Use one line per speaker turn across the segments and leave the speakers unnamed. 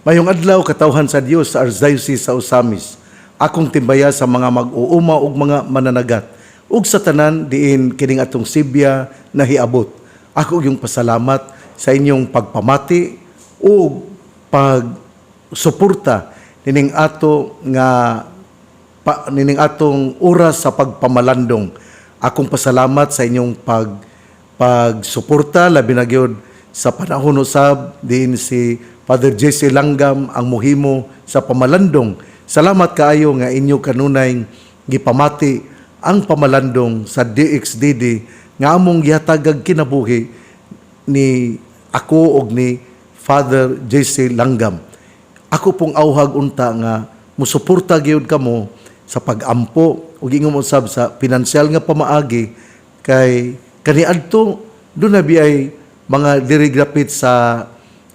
Mayong adlaw, katawhan sa Dios sa Archdiocese sa Ozamiz. Akong timbaya sa mga mag-uuma ug mga mananagat ug sa tanan diin kining atong sibya nahiabot. Ako yung pasalamat sa inyong pagpamati ug pagsuporta nining ato nga pa, nining atong oras sa pagpamalandong. Akong pasalamat sa inyong pagsuporta, labi na gyud sa panahon usab diin si Father Jesse Langgam ang muhimo sa pamalandong. Salamat kaayo nga inyo kanunay gipamati ang pamalandong sa DXDD nga among gihatagag kinabuhi ni ako og ni Father Jesse Langgam. Ako pong auhag unta nga musuporta gyud kamo sa pag-ampo ug ingon usab sa pinansyal nga pamaagi, kay kaniadto doon na ay mga diri dapit sa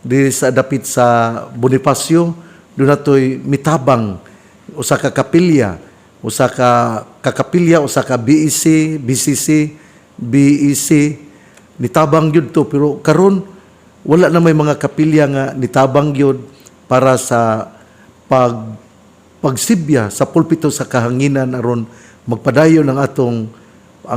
diri sa dapit sa Bonifacio, doon natoy mitabang usa ka kapilya, usa ka kakapilya, usa ka BEC, BCC, BEC, nitabang gyud to. Pero karon wala na may mga kapilya nga nitabang gyud para sa pagsibya sa pulpito sa kahanginan aron magpadayon ang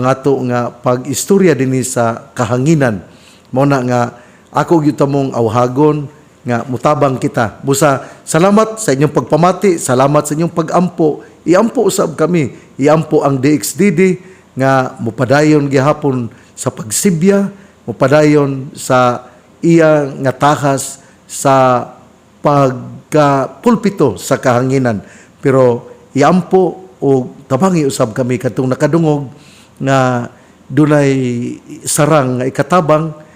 ato nga pag-istorya dinhi sa kahanginan. Mao na nga ako gyud tamong awhagon nga mutabang kita. Busa salamat sa inyong pagpamati, salamat sa inyong pag-ampo. Iampo usab kami, iampo ang DXDD nga mupadayon gihapon sa pagsibya, mupadayon sa iya nga tahas sa pagka pulpito sa kahanginan. Pero iampo o tabangi usab kami katong nakadungog nga dunay sarang nga ikatabang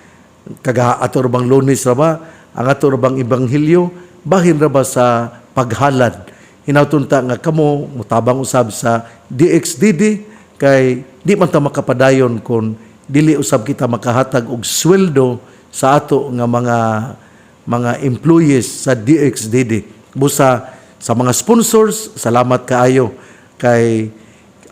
kaga ato ra bang Lunes ra ba ang ato ra bang ebanghelyo, bahin ra ba sa paghalad. Hinaut unta nga kamo mutabang usab sa DXDD, kay di man ta makapadayon kon dili usab kita makahatag og sweldo sa ato nga mga employees sa DXDD. Busa sa mga sponsors, salamat kaayo, kay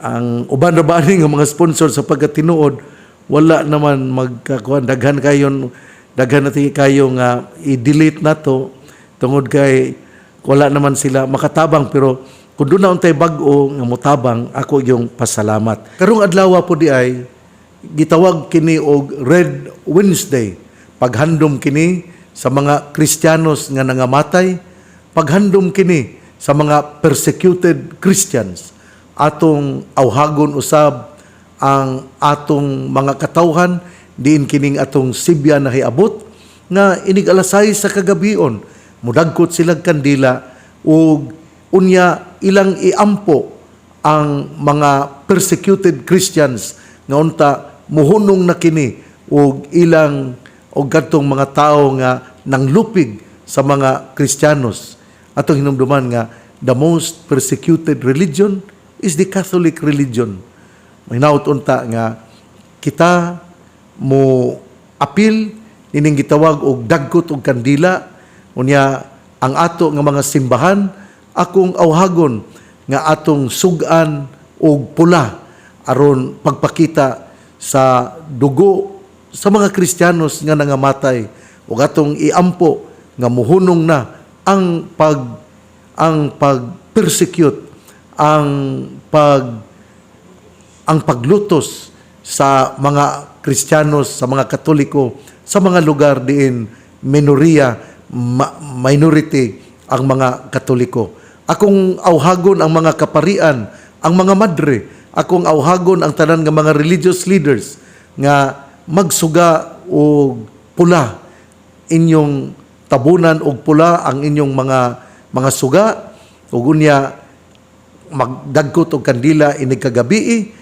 ang uban ra ba ani nga mga sponsors sa pagkatinuod wala naman magkakuan. Daghan kayon, daghan na kayo nga i-delete na to tungod kay wala naman sila makatabang. Pero kung doon na untay bag-o nga motabang, ako yung pasalamat. Karong adlaw po di ay gitawag kini og Red Wednesday. Paghandom kini sa mga Kristiyanos nga nangamatay, paghandom kini sa mga persecuted Christians. Atong awhagon usab ang atong mga katawhan diin kining atong sibya na hiabot nga inig alas 6 sa kagabion mudagkot silang kandila ug unya ilang iampo ang mga persecuted Christians nga unta muhunong na kini ug ilang og kadtong mga tawo nga nanglupig sa mga Kristiyanos. Atong hinumduman nga the most persecuted religion is the Catholic religion. Hinaut unta nga kita mo apil nining gitawag og dagkot og kandila. Unya ang ato nga mga simbahan, akong awhagon nga atong sugan og pula aron pagpakita sa dugo sa mga Kristiyanos nga nangamatay, ug atong iampo nga muhunong na ang pag persecute, ang paglutos sa mga Kristiyanos, sa mga Katoliko, sa mga lugar diin minoria, minority ang mga Katoliko. Akong awhagon ang mga kaparian, ang mga madre, akong awhagon ang tanan nga mga religious leaders nga magsuga og pula, inyong tabunan og pula ang inyong mga suga ug unya magdagkot og kandila inig kagabii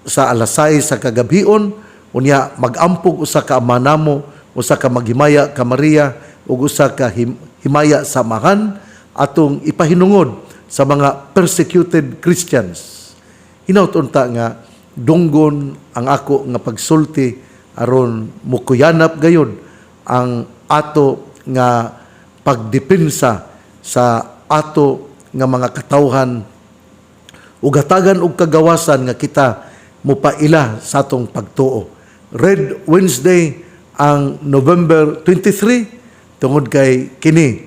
sa alas 6 sa kagabion. Unya magampog usa ka Ama Namo, usa ka Maghimaya ka Maria ug usa ka Himaya sa Amahan, atong ipahinungod sa mga persecuted Christians. Hinaut unta nga dunggon ang ako nga pagsulti aron mukuyanap gayud ang ato nga pagdepensa sa ato nga mga katawhan ug hatagan og kagawasan nga kita mopaila sa atong pagtuo. Red Wednesday ang November 23 tungod kay kini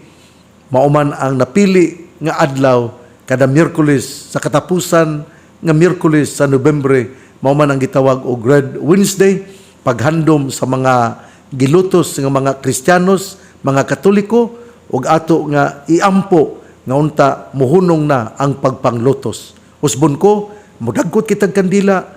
Mao man ang napili nga adlaw kada Miyerkules, sa katapusan nga Miyerkules sa Nobyembre, mao man ang gitawag og Red Wednesday, paghandom sa mga gilutos nga mga Kristiyanos, mga Katoliko, ug ato nga iampo nga unta muhunong na ang pagpanglutos. Usbon ko, mudagkot kitag kandila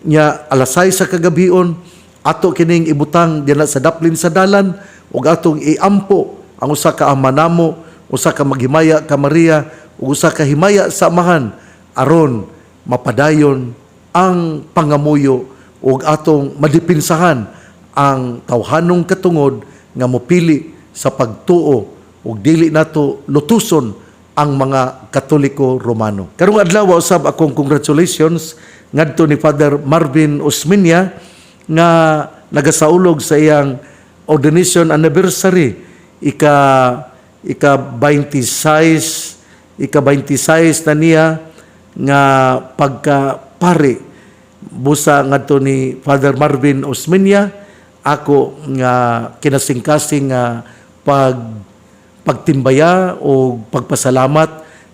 nya alas 6 sa kagabion, ato kining ibutang dinha sa daplin sa dalan ug atong iampo ang usa ka Ama Namo, usa ka Maghimaya ka Maria ug usa ka Himaya sa Amahan aron mapadayon ang pangamuyo ug atong madipinsahan ang tawhanong katungod nga mopili sa pagtuo ug dili nato lutuson ang mga Katoliko Romano. Karong adlaw, usab akong congratulations ngadto ni Father Marvin Osmeña nga nagasaulog sa iyang ordination anniversary, ika ika 26, ika 26 na niya nga pagka pari. Busa ngadto ni Father Marvin Osmeña ako nga kinasingkasing nga pagtimbaya o pagpasalamat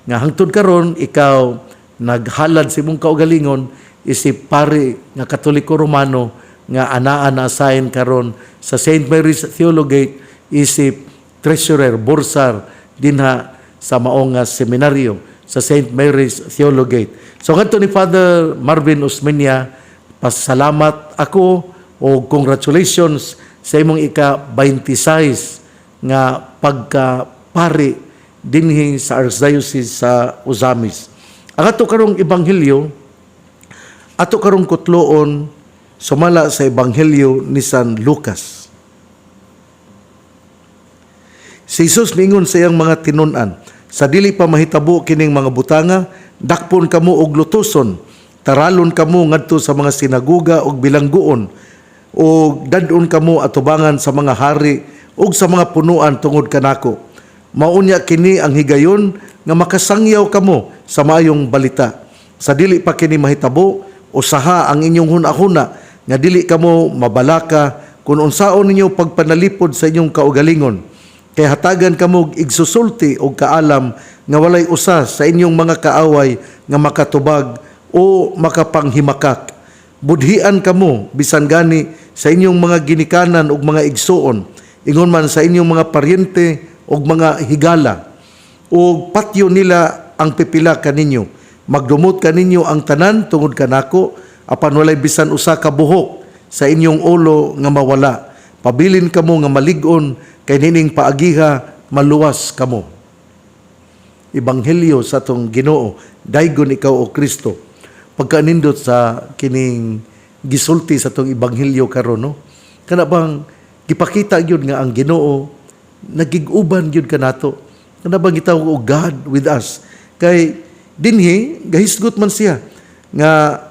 nga hangtod karon ikaw naghalad sa imong kaugalingon isip pari nga Katoliko Romano nga anaa na assign karon sa St. Mary's Theologate isip treasurer, bursar dinha sa maong nga seminaryo sa St. Mary's Theologate. So ngadto ni Father Marvin Osmeña, pasalamat ako o congratulations sa imong ika 26 nga pagkapari dinhi sa Archdiocese sa Ozamiz. Ang ato karong ebanghelyo, ato karong kutloon sumala sa Ebanghelyo ni San Lucas. Si Jesus miingon sa iyang mga tinun-an, "Sa dili pa mahitabo kining mga butanga, dakpon kamo og lutuson, taralon kamo ngadto sa mga sinaguga ug bilangguon, ug dad-on kamo atubangan sa mga hari ug sa mga punuan tungod kanako. Maunya kini ang higayon nga makasangyaw kamo sa maayong balita. Sa dili pa kini mahitabo, usaha ang inyong hunahuna nga dili kamo mabalaka kung unsaon ninyo pagpanalipod sa inyong kaugalingon. Kay hatagan kamo og igsusulti og kaalam nga walay usa sa inyong mga kaaway nga makatubag o makapanghimakak. Budhian kamo bisan gani sa inyong mga ginikanan ug mga igsuon, ingon man sa inyong mga paryente ug mga higala, ug patyo nila ang pipila kaninyo. Magdumot kaninyo ang tanan tungod kanako, apan walay bisan usa ka buhok sa inyong ulo nga mawala. Pabilin kamo nga malig-on, kay nining paagiha maluwas kamo." Ebanghelyo sa atong Ginoo. Daygon ikaw, o Kristo. Pagkanindot sa kining gisulti sa atong ebanghelyo karon, no, kana bang gipakita gyud nga ang Ginoo nagig-uban gyud kanato, kana bang gitawag og God with us, kay dinhi gahisgot man siya nga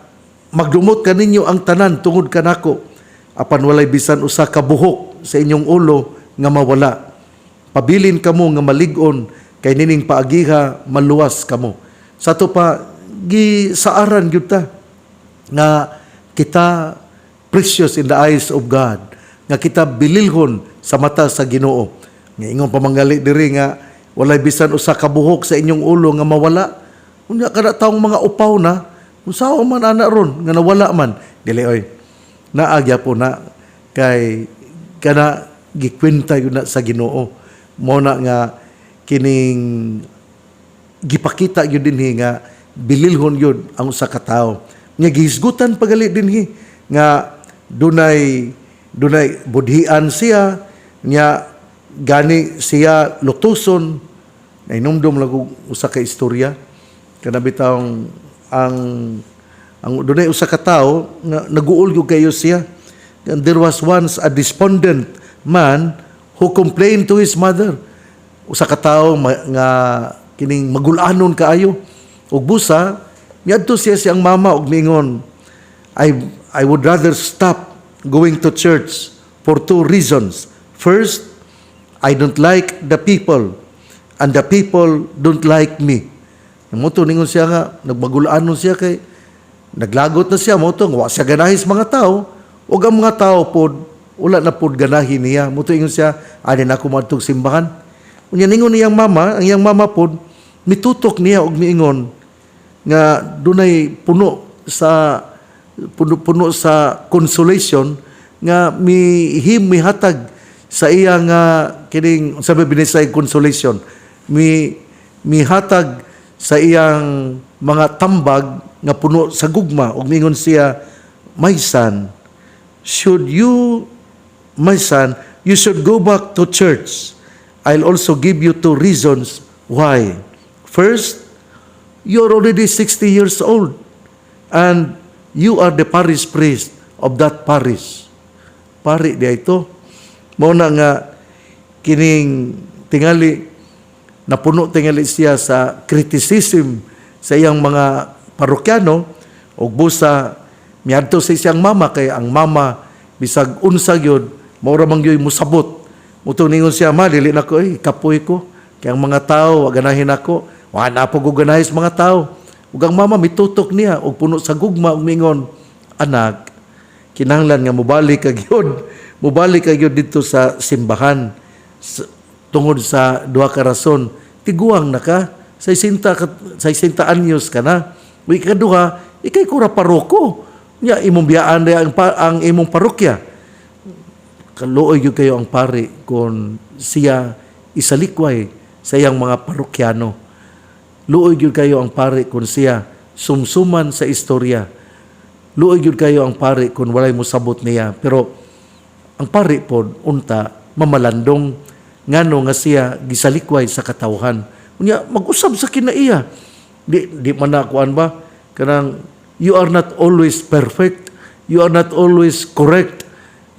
magdumot kaninyo ang tanan tungod kanako, apan walay bisan usa ka buhok sa inyong ulo nga mawala. Pabilin kamo nga malig-on, kay nining paagiha maluwas kamo. Sa ato pa gisaaran gyud ta nga kita precious in the eyes of God, nga kita bililhon sa mata sa Ginoo. Nga ingon pamangali diri nga walay bisan usa ka buhok sa inyong ulo nga mawala. Unya kada taong mga upaw na, unsaon man ana ron nga nawala man? Dili oy, naa gyapon na, kay kana gikwenta yun na sa Ginoo. Mo na nga kining gipakita gyud dinhi nga bililhon gyud ang usa ka tawo. Nga gihisgutan pagali dinhi nga dunay budhian siya nya gani siya lutuson. Nainumdum lang og usa ka istorya, kana bitawng ang dunay usa ka tawo nga naguol gyud kayo siya. And there was once a despondent man who complained to his mother. Usa ka tawo nga kining magulanon kaayo. Ug busa miadto siya siyang mama ug miingon, "I would rather stop going to church for two reasons. First, I don't like the people and the people don't like me." Mao to ningon siya nga nagmagulanon siya kay naglagot na siya, mao to nga wa siya ganahi sa mga tao ug ang mga tao pod wala na pod ganahi niya. Mao to ingon siya, "Ani na ako moadtog simbahan." Unya ningon niyang mama, ang iyang mama pod mitutok niya og miingon nga dunay puno sa consolation nga mi mihatag sa iya nga kining, unsa ba binisay consolation, mihatag sa iyang mga tambag nga puno sa gugma ug mingon siya, "My son, should you my son, you should go back to church. I'll also give you two reasons why. First, you're already 60 years old and you are the parish priest of that parish." Pari diay to. Mao na nga kining tingali napuno tingali siya sa criticism sa iyang mga parokyano ug busa miadto sa siyang mama, kay ang mama bisag unsa gyud, mao ra man gyud musabot. Mao to ningon siya, "Ma, dili na ko, eh, kapoy ko. Kay ang mga tao, wa ganahin ako. Wa na po ko ganahi sa mga tao." Ug ang mama mitutok niya og puno sa gugma ug mingon, "Anak, kinahanglan nga mobalik ka gyud. Mobalik ka gyud didto sa simbahan. Tungod sa duha ka rason. Tiguang na ka, 60 anyos ka na. Ug ikaduha, ikay kura paroko. Nya imong biyaan ang imong parokya." Kaluoy gyud kayo ang pari kung siya isalikway sa iyang mga parokyano. Luoy gyud kayo ang pari kung siya sumsuman sa istorya. Luoy gyud kayo ang pari kung walay mosabot niya. Pero ang pari pod unta mamalandong ngano nga siya gisalikway sa katawhan. Unya mag-usab sa kinaiya. Di man na kuan ba, kanang you are not always perfect. You are not always correct.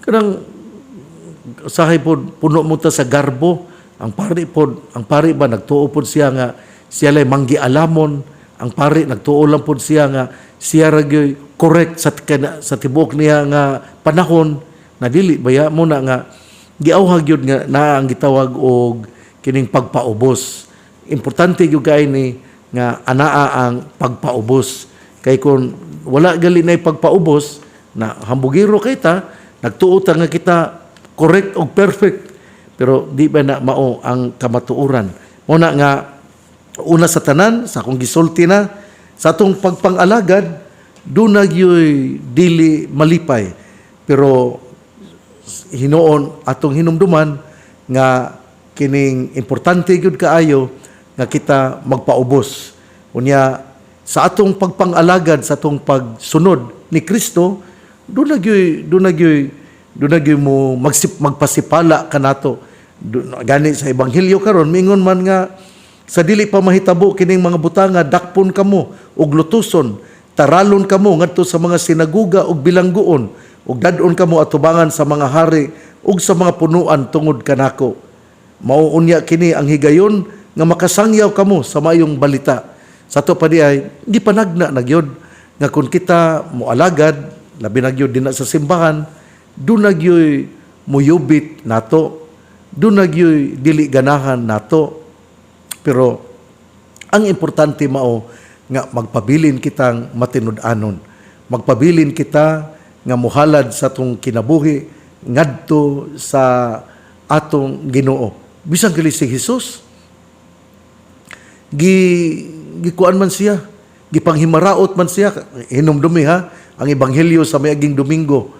Kanang usahay pod puno mo ta sa garbo. Ang pari pod, ang pari ba, nagtuo pod siya nga siya lay manggialamon. Ang pari, nagtuo lang pod siya nga siya ra gyoy correct sa tibuok niya nga panahon na dili baya mo na nga giawhag gyud nga naa ang gitawag og kining pagpaubos. Importante gyud kay ni nga anaa ang pagpaubos, kay kung wala gali na pagpaubos na, hambugiro kay ta, nagtuo ta nga kita correct og perfect, pero di ba na mao ang kamatuoran? Mo na nga una sa tanan, sa akong gisulti na sa atong pagpangalagad, duna gyoy dili malipay, pero hinuon atong hinumduman nga kining importante gyud kaayo nga kita magpaubos. Unya sa atong pagpangalagad, sa atong pagsunod ni Kristo, duna gyoy mo magpasipala kanato. Gani sa ebanghelyo karon, mingon man nga sa dili pa mahitabo kining mga butanga, dakpon kamo ug lutuson, taralon kamo ngadto sa mga sinaguga ug bilangguon, ug dad-on kamo atubangan sa mga hari ug sa mga punuan tungod kanako. Mao unya kini ang higayon nga makasangyaw kamo sa maayong balita. Sa ato pa diay, gipanagna na gyud nga kung kita moalagad, labi na gyud dinha sa simbahan, duna gyoy muyubit nato, duna gyoy dili ganahan nato. Pero ang importante mao nga magpabilin kitang matinud-anon. Magpabilin kita nga muhalad sa atong kinabuhi ngadto sa atong Ginoo. Bisan gali si Jesus, gikuan man siya, gipanghimaraot man siya. Hinumdumi ha, ang ebanghelyo sa miaging Domingo.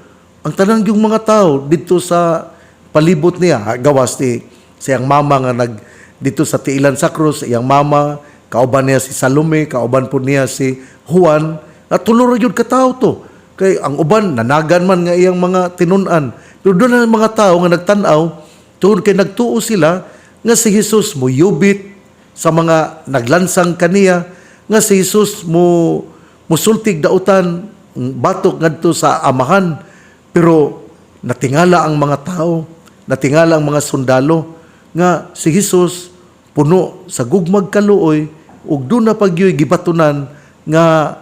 Ang tanang yung mga tao didto sa palibot niya, ha, gawas ni siyang mama nga nag didto sa tiilan sa krus, iyang mama, kauban niya si Salome, kauban po niya si Juan, at tulo ra gyud ka tawo to. Kay ang uban nanagan man nga iyang mga tinun-an. Pero duna ang mga tao nga nagtan-aw, tungod kay nagtuo sila nga si Jesus muyubit sa mga naglansang kaniya, nga si Jesus mo musultig dautan batok ngadto sa Amahan. Pero natingala ang mga tao, natingala ang mga sundalo nga si Jesus puno sa gugmag kaluoy ug duna pa gyoy gibatunan nga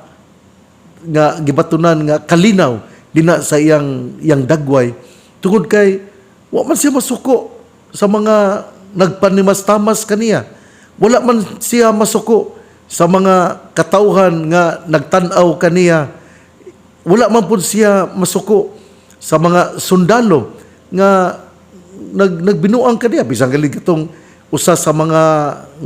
kalinaw dinha sa iyang dagway, tungod kay wa man siya masuko sa mga nagpanimastamas kaniya, wala man siya masuko sa mga katawhan nga nagtan-aw kaniya, wala man pud siya masuko sa mga sundalo nga nagbinuang kaniya, bisan gali katong Usa sa mga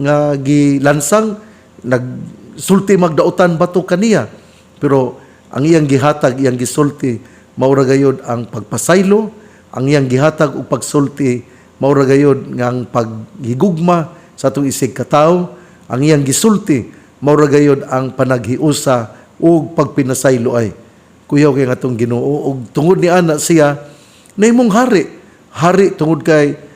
nga gilansang nagsulti magdautan bato kaniya, pero ang iyang gihatag, iyang gisulti, maura gayod ang pagpasaylo. Ang iyang gihatag og pagsulti, maura gayod nga ang paghigugma sa atong isig katawo. Ang iyang gisulti, maura gayod ang panaghiusa ug pagpinasaylo. Ay kuyaw kay atong Ginoo, ug tungod ni ana siya nahimong hari, hari tungod kay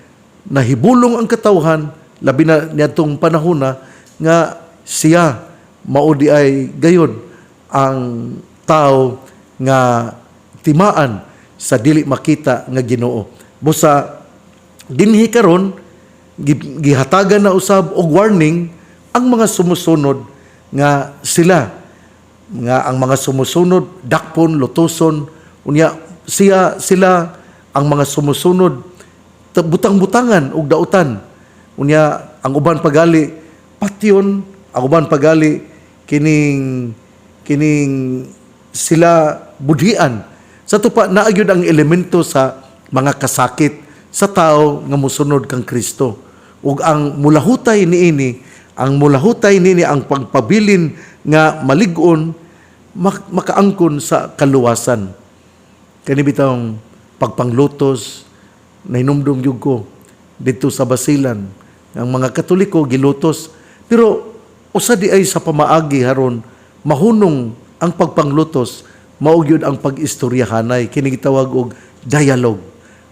nahibulong ang katawhan, labi na niadtong panahona, nga siya mao di ay gayod ang tao nga timaan sa dili makita nga Ginoo. Busa dinhi karon gihatagan na usab og warning ang mga sumusunod nga sila nga ang mga sumusunod dakpon, lutoson unya siya. Sila ang mga sumusunod butang-butangan og dautan unya, ang uban pagali patyon, ang uban pagali kining kining sila budhian. Sa tupa naa gyud ang elemento sa mga kasakit sa tao nga mosunod kang Kristo, ug ang mulahutay niini, ang mulahutay niini, ang pagpabilin nga malig-on makaangkon sa kaluwasan. Kani bitawng pagpanglutos, nahinumdum gyud ko dito sa Basilan, ang mga Katoliko gilutos, pero usa di ay sa pamaagi haron mahunong ang pagpanglutos, mao gyud ang pag-istoryahanay, kini gitawag og dialogue.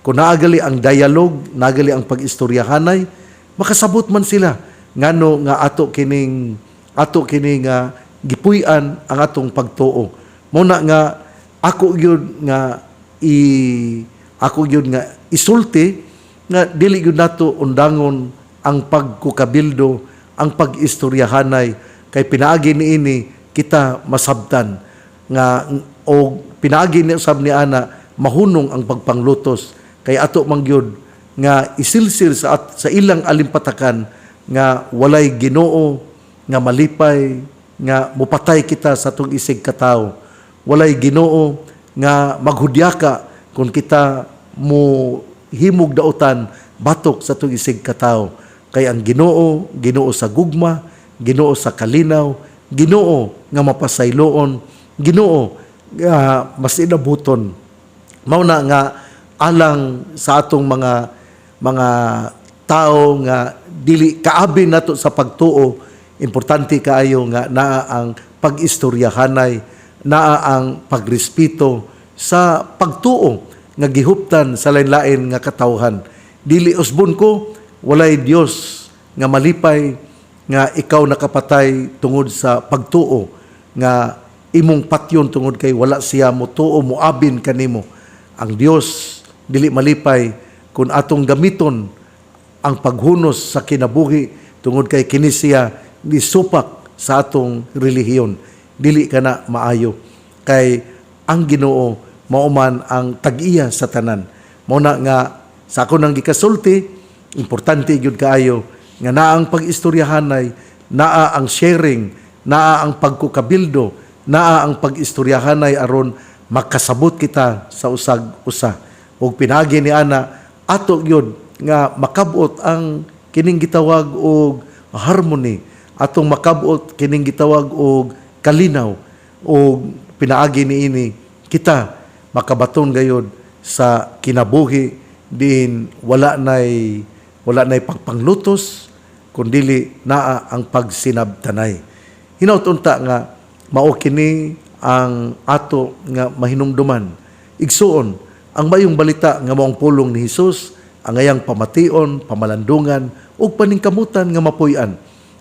Kung naagali ang dialogue, naagali ang pag-istoryahanay, makasabot man sila ngano nga ato kining nga gipuy-an ang atong pagtuo. Mao na nga ako gyud nga isulti nga dili gyud nato undangon ang pagkukabildo, ang pag-istoryahanay, kay pinaagi niini kita masabtan nga o pinaagi ni usab ni ana mahunong ang pagpanglutos, kay ato man gyud nga isilsil sa ilang alimpatakan nga walay Ginoo nga malipay nga mupatay kita sa atong isig katawo, walay Ginoo nga maghudyaka kung kita mo himog dautan batok sa atong isig katawo, kay ang Ginoo, Ginoo sa gugma, Ginoo sa kalinaw, Ginoo nga mapasayloon, Ginoo nga masinabuton. Mao na nga alang sa atong mga tao nga dili kaabi nato sa pagtuo, importante kaayo nga naa ang pag-istoryahanay, naa ang pagrespeto sa pagtuo nga gihuptan sa lain-lain nga katawhan. Dili usbon ko, walay Dios nga malipay nga ikaw nakapatay tungod sa pagtuo nga imong patyon tungod kay wala siya motuo, moabin kanimo. Ang Dios dili malipay kung atong gamiton ang paghunos sa kinabuhi tungod kay kini siya nisupak sa atong relihiyon. Dili kana maayo kay ang Ginoo mao man ang tag-iya sa tanan. Mao na nga sa ako nang gikasulti, importante gyud kaayo nga naa ang pag-istoryahanay, naa ang sharing, naa ang pagkukabildo, naa ang pag-istoryahanay aron makasabot kita sa usag usa. Ug pinaagi ni ana ato gyud nga makabot ang kining gitawag og harmony, atong makabot kining gitawag og kalinaw, ug pinaagi niini kita makabaton gayod sa kinabuhi diin wala nay pagpanglutos kundili naa ang pagsinabtanay. Hinaut unta nga mao kini ang ato nga mahinumduman. Igsuon, ang mayong balita nga maong pulong ni Hesus ang ayang pamation, pamalandungan ug paningkamutan nga mapuy-an.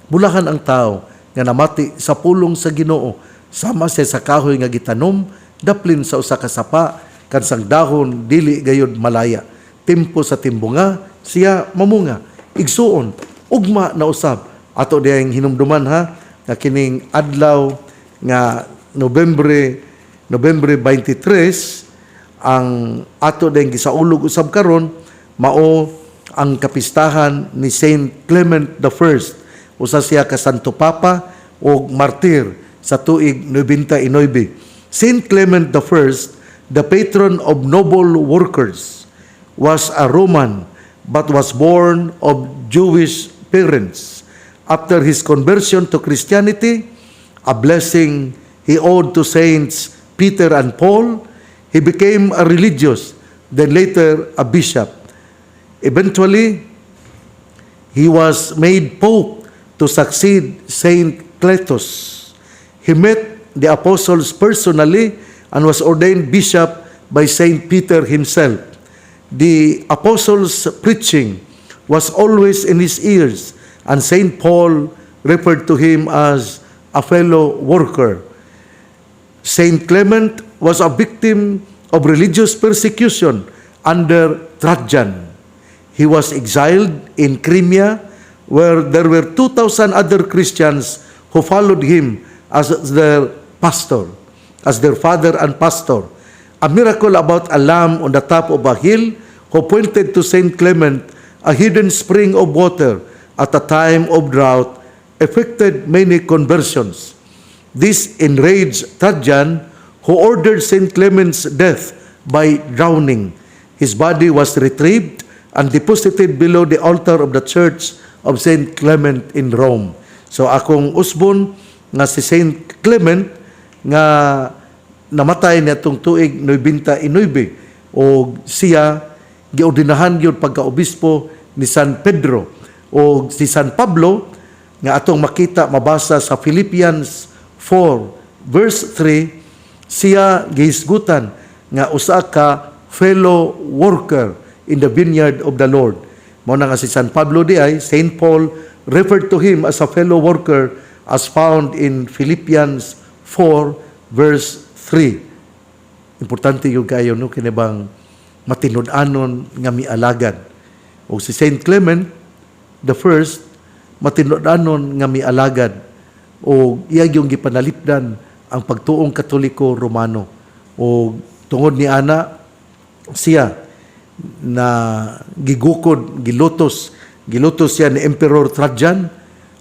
Bulahan ang tao nga namati sa pulong sa Ginoo, sama siya sa kahoy nga gitanom daplin sa usa ka sapa, kansang dahon dili gayud malaya. Tempo sa timbunga siya mamunga. Igsuon, ugma na usab ato diyang hinumduman ha nga kining adlaw nga Nobyembre 23, ang ato diyang gisaulog usab karon mao ang kapistahan ni Saint Clement the First. Usa siya ka Santo Papa ug martir sa tuig 99. Saint Clement the First, the patron of noble workers, was a Roman but was born of Jewish parents. After his conversion to Christianity, a blessing he owed to Saints Peter and Paul, he became a religious, then later a bishop. Eventually, he was made pope to succeed Saint Cletus. He met the apostles personally and was ordained bishop by Saint Peter himself. The apostles' preaching was always in his ears, and Saint Paul referred to him as a fellow worker. Saint Clement was a victim of religious persecution under Trajan. He was exiled in Crimea, where there were 2,000 other Christians who followed him as their pastor, as their father and pastor. A miracle about a lamb on the top of a hill who pointed to Saint Clement a hidden spring of water at a time of drought effected many conversions. This enraged Trajan, who ordered Saint Clement's death by drowning. His body was retrieved and deposited below the altar of the Church of Saint Clement in Rome. So akong usbon nga si Saint Clement nga namatay niadtong tuig 99 og siya giordinahan gyud pagka-obispo ni San Pedro. O si San Pablo nga atong makita, mabasa sa Philippians 4 verse 3, siya gihisgutan nga usa ka fellow worker in the vineyard of the Lord. Mao na nga si San Pablo diay, Saint Paul referred to him as a fellow worker as found in Philippians 4 verse 3. Importante gyud kayo, no, kini bang matinud-anon nga mialagad. O si Saint Clement the First, matinud-anon nga mialagad o iya yung gipanalipdan ang pagtuong Katoliko Romano. O tungod ni ana siya na gigukod, gilutos, gilutos siya ni Emperor Trajan,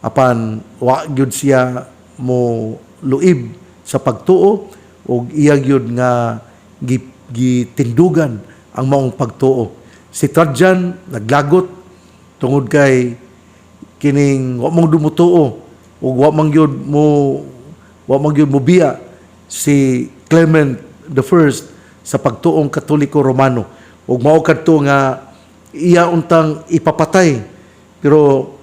apan wa gyud siya mo luib sa pagtuo ug iya gyud nga gitindugan ang maong pagtuo. Si Trajan naglagot tungod kay kining wa mong dumutuo ug wa man gyud mo biya si Clement the First sa pagtuong Katoliko Romano, ug mao kadto nga iya untang ipapatay, pero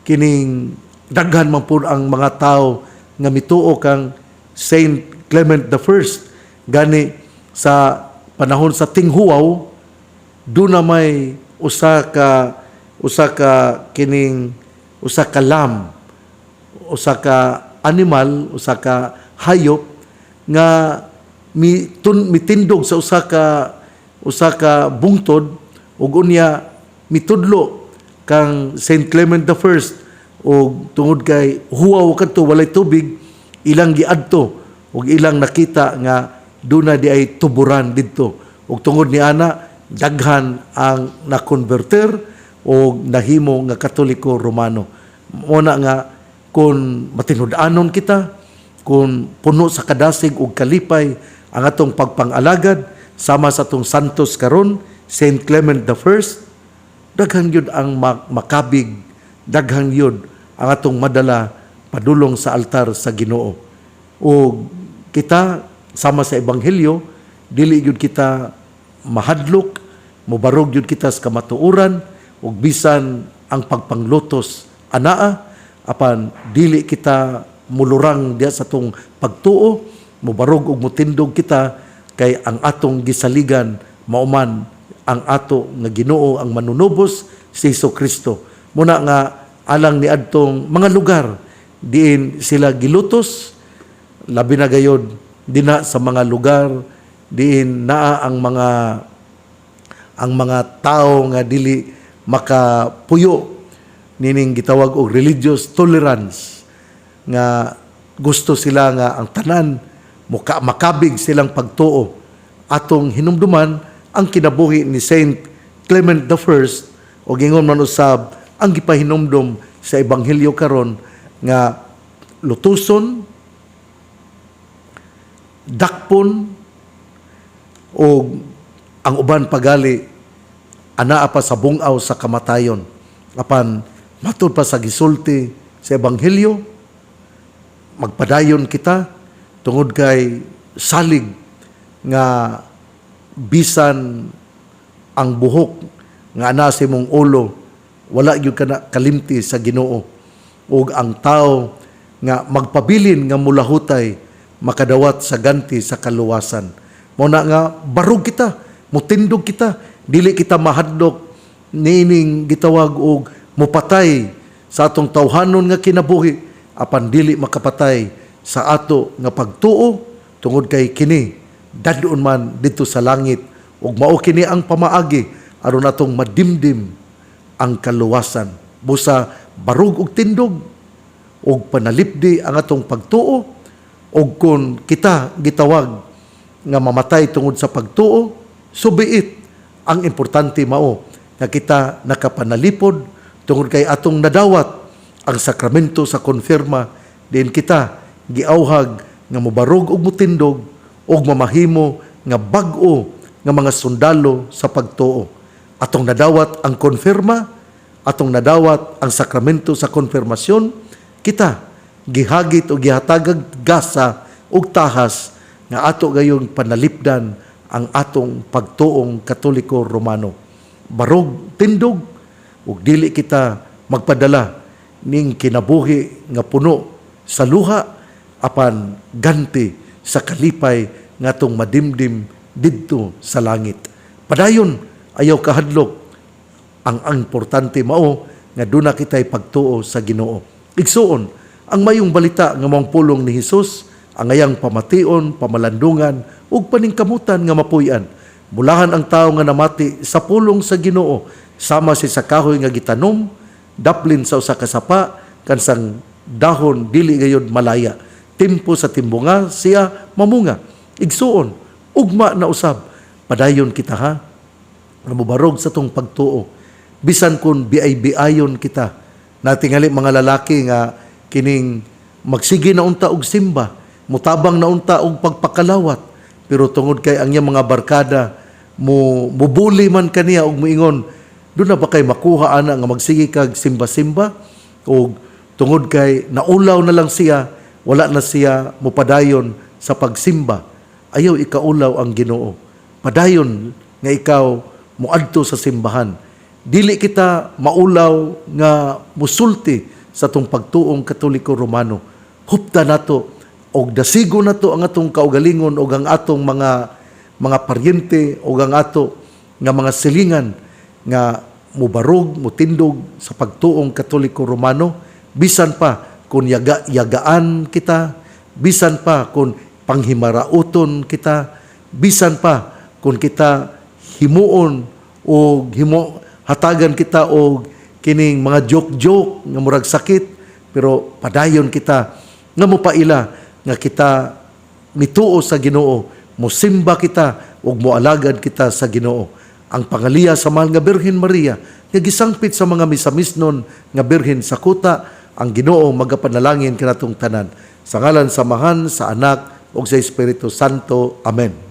kining daghan man pud ang mga tao nga mituo kang Saint Clement the First. Gani sa panahon sa tinghuwaw, duna may usa ka kining usa ka lamb, usa ka animal, usa ka hayop nga mitindog sa usa ka bungtod ug unya mitudlo kang Saint Clement the First. Ug tungod kay huwaw kadto, walay tubig, ilang giadto ug ilang nakita nga duna diay tuburan didto, ug tungod ni ana daghan ang nakonverter o nahimo nga Katoliko Romano. Mao na nga kung matinud-anon kita, kung puno sa kadasig ug kalipay ang atong pagpangalagad sama sa atong santos karon, Saint Clement the First, daghan gyud ang makabig, daghan gyud ang atong madala padulong sa altar sa Ginoo. O kita sama sa ebanghelyo, dili gyud kita mahadlok, mobarog gyud kita sa kamatuoran ug bisan ang pagpanglutos anaa, apan dili kita mulurang diya sa atong pagtuo, mobarog ug motindog kita kay ang atong gisaligan mao man ang ato nga Ginoo, ang Manunubos, si Hesus Kristo. Muna nga alang ni adtong mga lugar diin sila gilutos, labi na gayod dinha sa mga lugar diin naa ang mga tao nga dili makapuyo nining gitawag og religious tolerance, nga gusto sila nga ang tanan muka makabig silang pagtuo, atong hinumduman ang kinabuhi ni Saint Clement the First o gingon man usab ang gipahinumdum sa ebanghelyo karon nga lutuson, dakpon o ang uban pagali Anaa pa sa bungaw sa kamatayon. Apan matud pa sa gisulti sa Ebanghelyo, magpadayon kita tungod kay salig nga bisan ang buhok nga ana sa imong ulo, wala gyud kana kalimti sa Ginoo, ug ang tao nga magpabilin nga mulahutay makadawat sa ganti sa kaluwasan. Mao na nga barog kita, mutindog kita, dili kita mahadlok niining gitawag og mupatay sa atong tawhanon nga kinabuhi, apan dili makapatay sa ato nga pagtuo tungod kay kini dadon man didto sa langit, ug mao kini ang pamaagi aron atong madimdim ang kaluwasan. Busa barug og tindog og panalipdi ang atong pagtuo, og kon kita gitawag nga mamatay tungod sa pagtuo, so be it. Ang importante mao nga kita nakapanalipod tungod kay atong nadawat ang sakramento sa konfirma, diin kita giawhag nga mobarog og mutindog og mamahimo nga bag-o nga mga sundalo sa pagtuo. Atong nadawat ang konfirma, atong nadawat ang sakramento sa konfirmasyon, kita gihagit o gihatagag gasa ug tahas nga ato gayong panalipdan ang atong pagtuong Katoliko Romano. Barog, tindog, ug dili kita magpadala ning kinabuhi nga puno sa luha, apan ganti sa kalipay nga atong madimdim didto sa langit. Padayon, ayaw kahadlok. Ang importante mao nga duna kita'y pagtuo sa Ginoo. Igsuon, ang mayong balita nga maong pulong ni Hesus ang ayang pamation, pamalandungan ug paningkamutan nga mapuy-an. Bulahan ang tao nga namati sa pulong sa Ginoo, sama si sa kahoy nga gitanom daplin sa usa ka sapa, kansang dahon dili gayud malaya. Tempo sa timbunga siya mamunga. Igsuon, ugma na usab, padayon kita ha nga mobarog sa tong pagtuo bisan kun biay-biayon kita. Natingali mga lalaki nga kining magsige na unta og simba, mutabang na unta og pagpakalawat, pero tungod kay ang iyang mga barkada mo mubuli man kaniya og moingon, "Duna ba kay makuha ana nga magsige kag simba-simba?" Og tungod kay naulaw na lang siya, wala na siya mopadayon sa pagsimba. Ayaw ikaulaw ang Ginoo. Padayon nga ikaw moadto sa simbahan. Dili kita maulaw nga musulti sa atong pagtuong Katoliko Romano. Hupta nato og dasigo nato ang atong kaugalingon og ang atong mga paryente og ang ato nga mga silingan nga mubarog, mutindog sa pagtuong Katoliko Romano, bisan pa kung yaga, yagaan kita, bisan pa kung panghimarauton kita, bisan pa kung kita himuon o himo hatagan kita og kining mga joke-joke nga murag sakit, pero padayon kita nga mopaila nga kita mituo sa Ginoo, mosimba kita ug moalagad kita sa Ginoo. Ang pangaliya sa mahal nga Birhen Maria nga gisangpit sa mga misamisnon nga birhen sa kuta, ang Ginoo magapanalangin kanatong tanan. Sa ngalan sa Amahan, sa Anak ug sa Espiritu Santo. Amen.